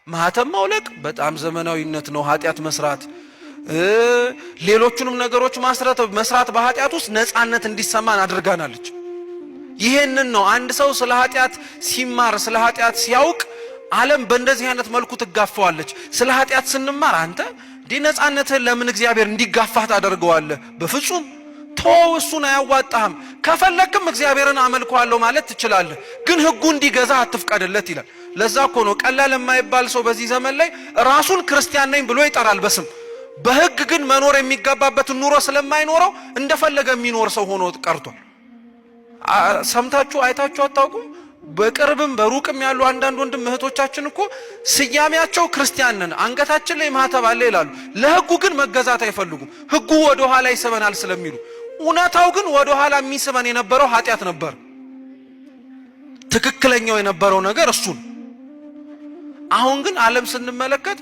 ማህተም ማውለቅ በጣም ዘመናዊነት ነው፣ ኃጢአት መስራት፣ ሌሎቹንም ነገሮች መስራት በኃጢአት ውስጥ ነፃነት እንዲሰማን አድርጋናለች። ይሄንን ነው አንድ ሰው ስለ ኃጢአት ሲማር፣ ስለ ኃጢአት ሲያውቅ ዓለም በእንደዚህ አይነት መልኩ ትጋፋዋለች። ስለ ኃጢአት ስንማር አንተ እንዲህ ነፃነትህን ለምን እግዚአብሔር እንዲጋፋህ ታደርገዋለህ? በፍጹም ተወው፣ እሱን አያዋጣህም። ከፈለክም እግዚአብሔርን አመልከዋለሁ ማለት ትችላለህ፣ ግን ህጉ እንዲገዛ አትፍቀድለት ይላል። ለዛ እኮ ነው ቀላል የማይባል ሰው በዚህ ዘመን ላይ ራሱን ክርስቲያን ነኝ ብሎ ይጠራል በስም፣ በህግ ግን መኖር የሚገባበትን ኑሮ ስለማይኖረው እንደፈለገ የሚኖር ሰው ሆኖ ቀርቷል። ሰምታችሁ አይታችሁ አታውቁም? በቅርብም በሩቅም ያሉ አንዳንድ ወንድም እህቶቻችን እኮ ስያሜያቸው ክርስቲያን ነን፣ አንገታችን ላይ ማህተብ አለ ይላሉ። ለህጉ ግን መገዛት አይፈልጉም። ህጉ ወደ ኋላ ይስበናል ስለሚሉ፣ እውነታው ግን ወደ ኋላ የሚስበን የነበረው ኃጢአት ነበር። ትክክለኛው የነበረው ነገር እሱን። አሁን ግን ዓለም ስንመለከት